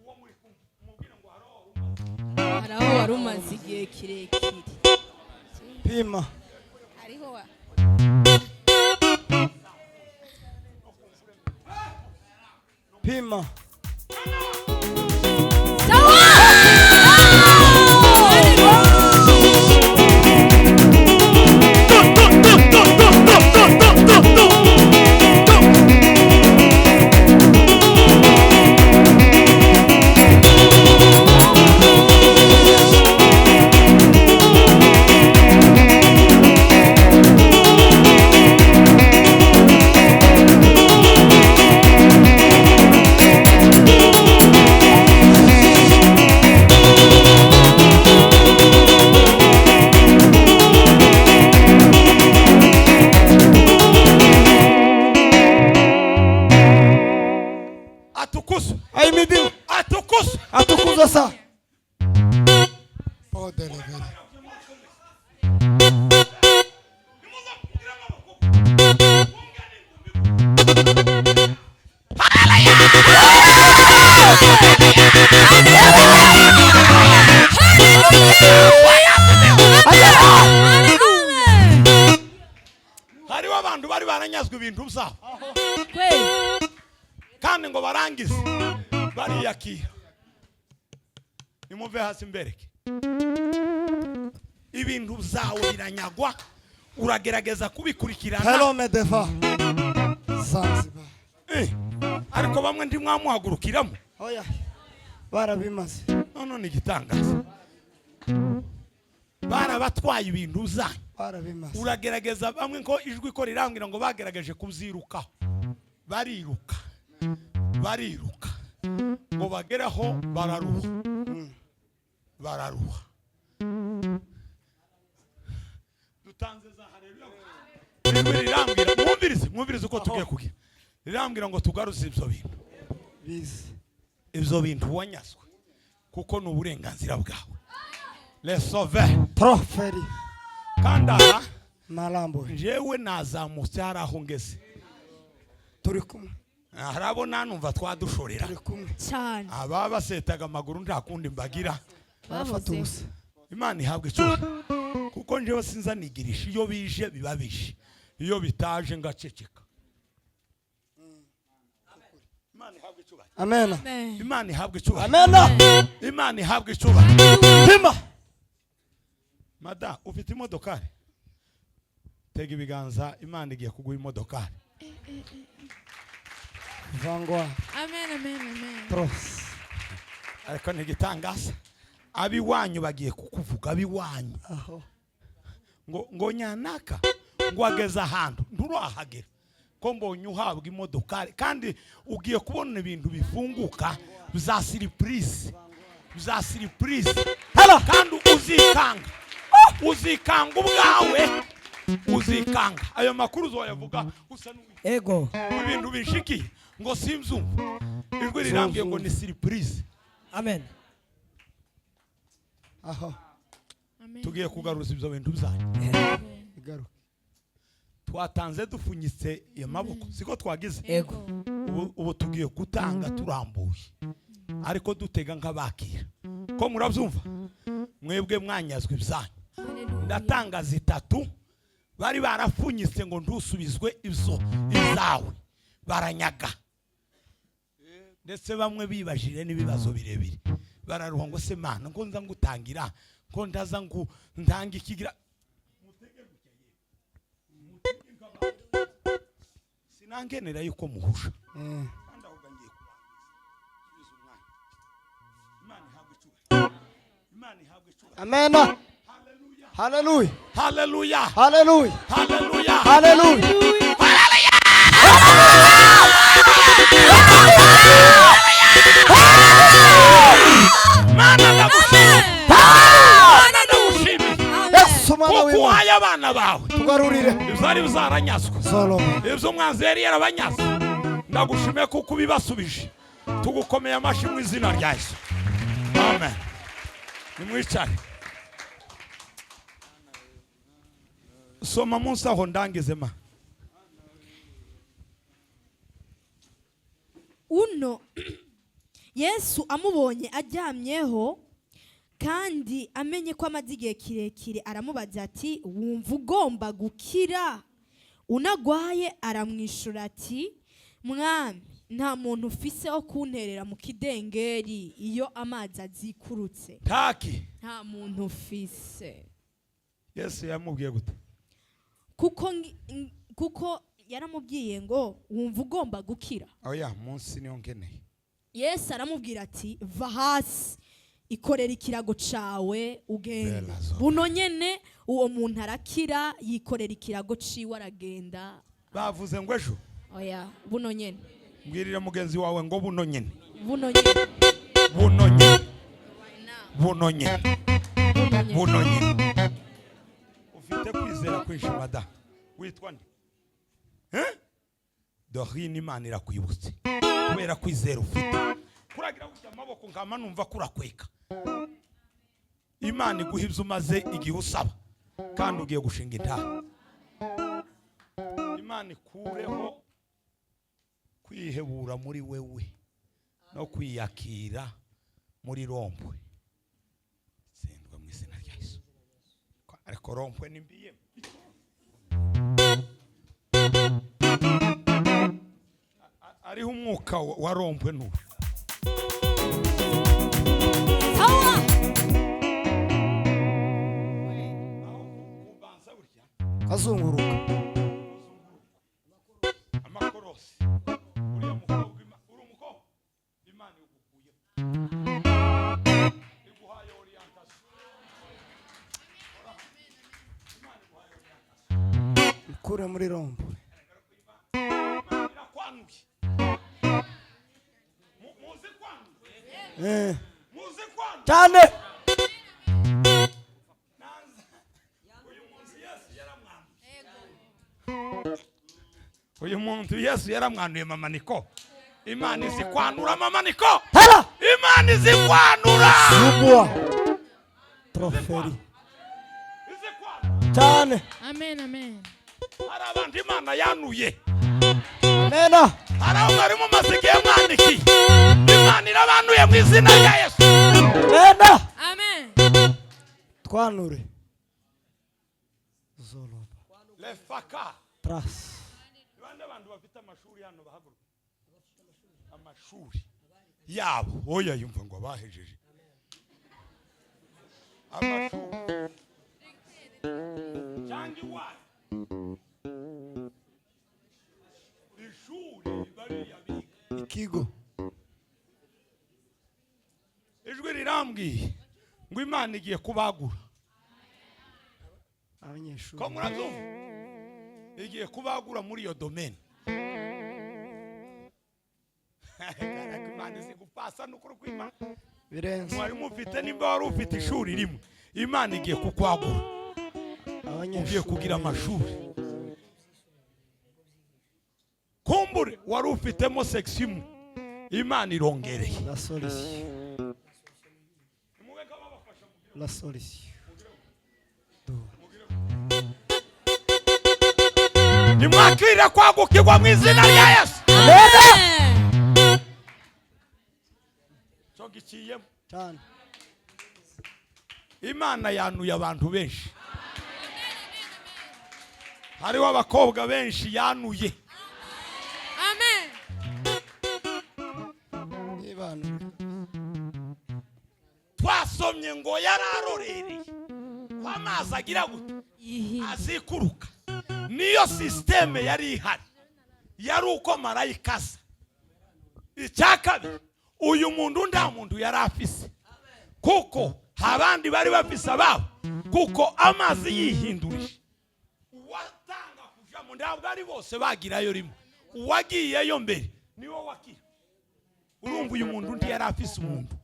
uwo muri kumwe umubwire ngo haro Hari aho wari umaze igihe kirekire. Pima. Hariho wa Pima. Atukuzwe. Ahimidiwe. Atukuzwe. Atukuzwe sa. Oh, delivery. Amen. Hariho abantu bari baranyazwe ibintu byabo Kweli. kandi ngo barangize bariyakira. Nimuve hasi mbereke ibintu byawe biranyagwa, uragerageza kubikurikirana. Hello, Medefa. Zanzibar. Ariko bamwe ntimwamuhagurukiramo. Oya. Barabimaze. None ni igitangaza, barabatwaye ibintu zanyu. Barabimaze. Uragerageza bamwe ko ijwi ko rirambwira ngo bagerageje kubyirukaho, bariruka bariruka ngo bageraho bararuha bararuha. Dutanze za haleluya. Ijwi rirambwira, mwumvirize mwumvirize uko tugiye kugira, rirambwira ngo tugaruze ibyo bintu. Bize. Ibyo bintu wanyazwe kuko ni uburenganzira bwawe. Les sauver. Troferi. Kandi aha Malambo. njyewe nazamutse hari aho ngeze. Turi kumwe. Hari abo nanumva twadushorera. Turi kumwe. Cyane. Aba basetaga amaguru nta kundi mbagira. Barafata ubusa. Imana ihabwe icyubahiro kuko njyewe sinzanigirisha, iyo bije biba bije, iyo bitaje ngaceceka. Imana ihabwe icyubahiro. Amen. Amen. Imana ihabwe icyubahiro. Amen. Imana ihabwe icyubahiro. Pima. Mada ufite imodokari, tega ibiganza, Imana igiye kuguha imodokari. Vangwa. Amen, amen, amen. Tros. Ariko ntigitangaza, abiwanyu bagiye kukuvuga, abiwanyu Aho. ngo ngo nyanaka ngo ageze ahantu nturahagera ko mbonye uhabwa imodokari, kandi ugiye kubona ibintu bifunguka bya surprise bya surprise, kandi uzikanga uzikanga ubwawe uzikanga. Ayo makuru uzoyavuga usa n'uwi Ego. ibintu bishikiye ngo simzumva ijwi rirambwiye ngo ni surprise. Amen. Aho. Amen. Tugiye kugaruza ibyo bintu byanyu. Igaruka. Twatanze dufunyitse amaboko siko twagize. Ego. Ubu tugiye gutanga turambuye ariko dutega nk'abakira ko murabyumva mwebwe mwanyazwe ibyanyu. Hallelujah. Ndatanga zitatu bari barafunyitse ngo ntusubizwe ibyo izawe baranyaga. Ndetse bamwe bibajije n'ibibazo birebire, bararuha ngo se Mana, ngo nza ngutangira, ngo ndaza ngo ntanga ikigira. Mutege gutya yewe, mutege nk'abantu. Sinangenera yuko muhusha. Kandi ahubwo ngiye kubangiza. Subiza umwanya. Imana ihabwe icyubahiro, Imana ihabwe icyubahiro. Amena. Haleluya. Haleluya. Haleluya. Haleluya. Haleluya. Haleluya. Mana, ndagushimiye. Mana, ndagushimiye Yesu mwana kuko w'Imana. uhaye abana bawe Tugarurire. ibyari bizaranyazwe, Solomo. ibyo umwanzi yari yarabanyaze. Ndagushimiye kuko ubibasubije. Tugukomeye amashyi mu izina rya Yesu, amen. Nimwicare. Soma munsi aho ndangize ma. Uno Yesu amubonye aryamyeho kandi amenye ko amaze igihe kirekire, aramubaza ati: "Wumva ugomba gukira?" Unagwaye aramwishura ati: "Mwami, nta muntu ufise wo kunterera mu kidengeri iyo amazi azikurutse." Taki. Nta muntu ufise. Yesu yamubwiye gute? Kuko yaramubwiye ngo: "Wumva ugomba gukira?" Oya, munsi niyo nkeneye. Yesu aramubwira ati: "Va hasi, ikorera ikirago cawe, ugende." Bella zoba. Buno nyene uwo muntu arakira, yikorera ikirago ciwe, aragenda. Bavuze ngo ejo? Oya, buno nyene. Mbwirira mugenzi wawe ngo buno nyene. Buno nyene. Buno nyene, buno nyene. Buno nyene. Buno nyene. Ufite kwizera kwinshi. Mada, witwa nde? Eh? Dorine, Imana irakwibutse kubera kwizera ufite. Kuragira gutya amaboko nkama numva kurakweka. Imana iguha ibyo umaze igihe usaba, kandi ugiye gushinga intaha. Imana ikureho kwihebura muri wewe no kwiyakira muri rompwe. Tsindwa mu izina rya Yesu. Ariko rompwe ni mbiye. Ariho umwuka wa rompwe n'ubu. Sawa. Aho kubanza burya. Kazunguruka. Amakorosi. Uriya mukobwa, uri umukobwa, Imana igukuyeho, iguhaye orientation. Ikure muri rombo. Imana irakwanuye. Muzi kwanura? Muzi kwanura? Cyane. Nanze. Uyu muntu Yesu yaramwanuye. Uyu muntu Yesu yaramwanuye. Mama niko, Imana izi kwanura. Mama niko. Tara. Imana izi kwanura. Zubwa. Troferi. Izi kwanura. Cyane. Amen, amen. Hari abantu Imana yanuye. Amena. Hari aho mwari mumaze igihe mwandikiye, Imana irabanuye mu izina rya Yesu. Amena. Amen. Twanure. Zoloba. Lefaka. Tras. Bande abantu bafite amashuri hano bahaguruka, amashuri yabo. Oya, yumva ngo abahejeje amashuri cyangwa iwayo ishuri bariya biga. Ikigo. Ijwi rirambwiye ngo Imana igiye kubagura. Abanyeshuri. Ko murabyumva, igiye kubagura muri iyo domaine. Imana izi gupasa n'ukuri kw'Imana. Birenze. Mwari mufite, nimba wari ufite ishuri rimwe, Imana igiye kukwagura. Ugiye Abanyeshuri. kugira amashuri. Kumbure wari ufitemo section imwe, Imana irongereye. La solution. La solution. Do. Nimwakirira kwagukirwa mu izina rya Yesu. Amen. Cyo giciyemo. Cyane. Imana yanuye abantu benshi. Hariho abakobwa benshi yanuye. Amen. Twasomye ngo yararorereye ko amazi agira gute? Azikuruka. Niyo système yari ihari, yari uko marayika aza. Icya kabiri, uyu muntu nta muntu yari afise, kuko abandi bari bafise ababo, kuko amazi yihindurije uwatanga kujamo ntabwo ari bose bagirayo rimwe, uwagiyeyo mbere niwe wakira. Urumva uyu muntu undi yari afise umuntu.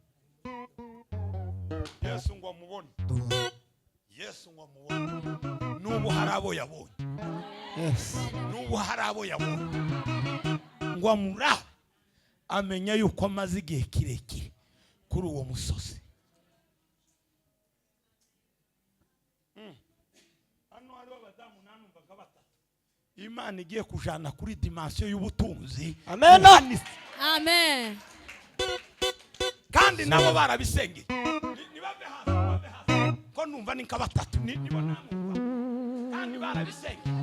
Yesu ngo amubone, Yesu ngo amubone. N'ubu hari abo yabonye. Yes. N'ubu hari abo yabonye. Ngo amurabe, amenya yuko amaze igihe kirekire kuri uwo musozi. Hano hariho abadamu nanumvaga batatu Imana igiye kujana kuri dimension y'ubutunzi Amen. buhanitse. Amen. Kandi nabo barabisengeye. Nibave hasi, bave hasi, ko numva ni nka batatu, nibo namumva, kandi barabisengeye.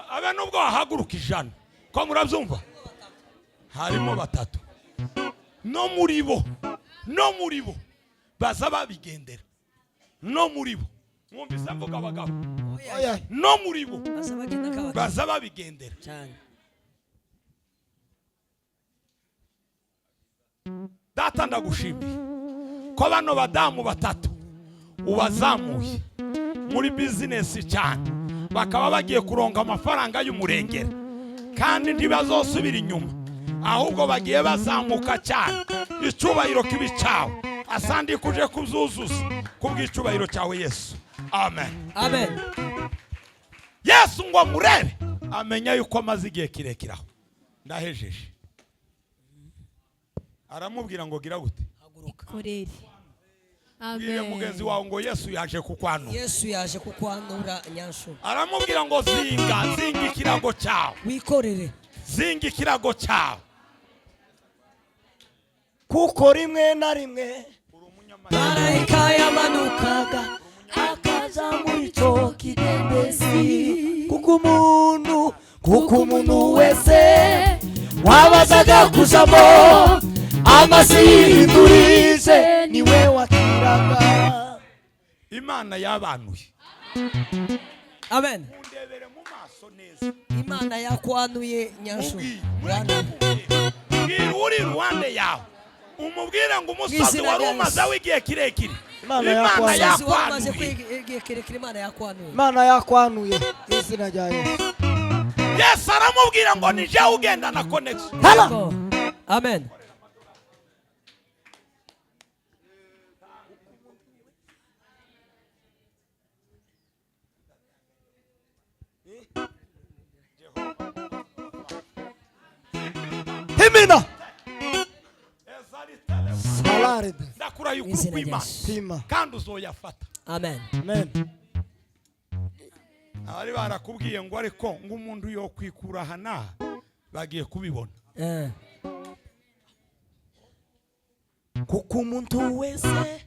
Abe nubwo wahaguruka 100, ko murabyumva, harimo batatu, no muri bo baza babigendera, no muri bo mwumvise mvuga abagabo. Oya. No muri bo baza bagenda nk'abagabo baza babigendera. Cyane. Data, ndagushimiye ko bano badamu batatu ubazamuye muri business cyane, bakaba bagiye kuronga amafaranga y'umurengera, kandi ntibazosubira inyuma, ahubwo bagiye bazamuka cyane. Icyubahiro kibi cyawe, asandi kuje kuzuzuza kubw'icyubahiro cyawe, Yesu, amen. Amen. Yesu ngo amurebe, amenya yuko amaze igihe kirekire aho. Ndahejeje. Aramubwira ngo gira gute? Haguruka. Korere. Bwire mugenzi wawe ngo Yesu yaje kukwanura. Yesu yaje kukwanura, nyanshu. Aramubwira ngo zinga, zinga ikirago cyawe. Wikorere. Zinga ikirago cyawe. Kuko rimwe na rimwe marayika yamanukaga akaza muri icyo kidendezi, kuko umuntu wese wabazaga kuzamo amazi yihindurije niwe wakiraga. Imana yabanuye. Amen. Mundebere mu maso neza. Imana yakwanuye, nyanshu. Mubwire, mureke mubwire. Bwira uri iruhande yawe, umubwire ngo umusozi Mw'izina wari rya umaze Yesu. w'igihe kirekire, Imana Imana yakwanuye. Umusozi wari umaze yakwanuye. kwiga igihe kirekire, Imana yakwanuye. Imana yakwanuye izina rya Yesu. Yesu aramubwira ngo ni jewe ugenda na connection. Yego. Amen. Himina salaride. Ndakurahiye ukuri Mw'izina rya kw'Imana. Yesu. Pima. Kandi uzoyafata. Amen. Amen. Abari barakubwiye ngo ariko ngo umuntu yokwikura aha n'aha, bagiye kubibona. Kuko umuntu wese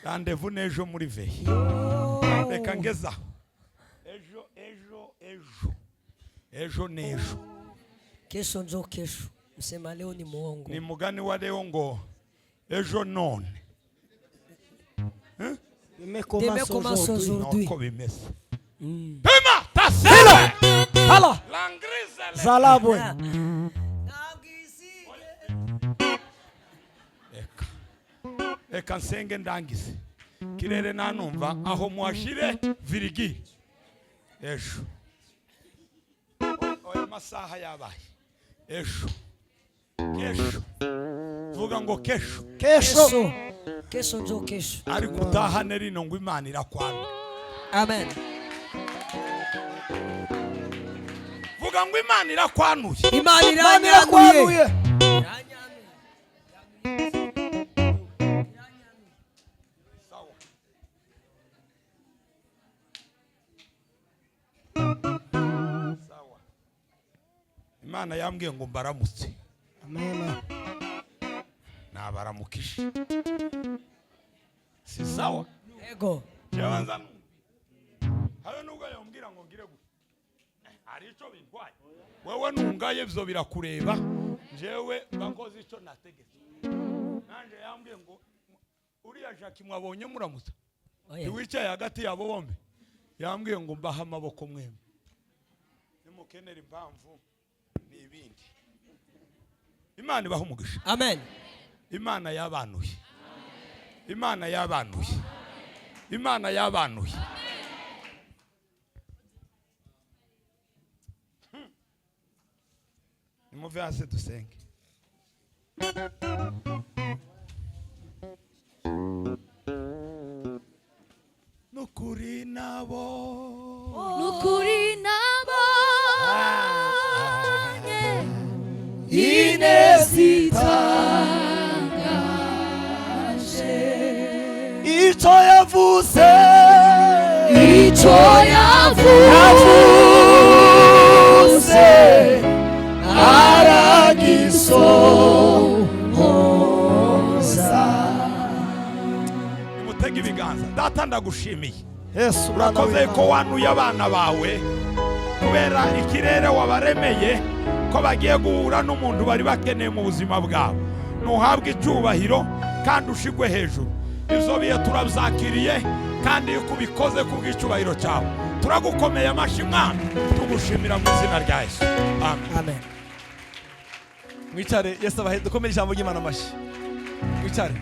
Rendez-vous n'ejo muri veillée. Reka ngezaho. Ejo, ejo, ejo, ejo n'ejo. Kesho njo kesho, msema leo ni muongo. Ni mugani wa leo ngo ejo none. Demain commence Demain commence aujourd'hui. aujourd'hui. Nuko bimeze. Pima tasele. Hala. Langrizele. Zalabwe. Reka, reka nsenge ndangize. Kirere nanumva aho muhashire virigi. Ejo oya, masaha yabaye ejo, kesho, vuga ngo kesho. Kesho. Kesho, kesho njo kesho. Ariko utahane rino ngo Imana irakwana. Amen. Vuga ngo Imana irakwanuye. Imana Imana iranyanuye. irakwanuye. Sawa. Sawa. Imana yambwiye ngo mbaramutse. Amen. Nabaramukije, si sawa? Yego. Yabanza numva habe nubwo yambwira ngo ngire gutya, hari icyo bintwaye. Wewe nungaye, ibyo birakureba. Jewe bakoze icyo nategetse. Nanjye yambwiye ngo uriya Jacques mwabonye muramutsa Oya. ntiwicaye hagati yabo bombi, yambwiye ngo mbahe amaboko mwembi, nimukenera impamvu ni ibindi. Imana ibaha umugisha. Amen. Imana yabanuye, Imana yabanuye, Imana yabanuye. Nimuve hasi dusenge. Nukuri nabo Nukuri nabonye Ineza itangaje. Icyo yavuze, Icyo yavuze aragisohoza. Nimutege ibiganza. Data, ndagushimiye. Yesu mwana Urakoze ko w'Imana. wanuye abana bawe kubera ikirere wabaremeye, ko bagiye guhura n'umuntu bari bakeneye mu buzima bwabo. Ntuhabwe icyubahiro kandi ushigwe hejuru. Ibyo bihe turabyakiriye, kandi yuko ubikoze ku bw'icyubahiro cyawe, turagukomeye amashyi Mwami, tugushimira mu izina rya Yesu, amen. Amen. Mwicare. Yesu abahe. Dukomere ijambo ry'Imana amashyi. Mwicare.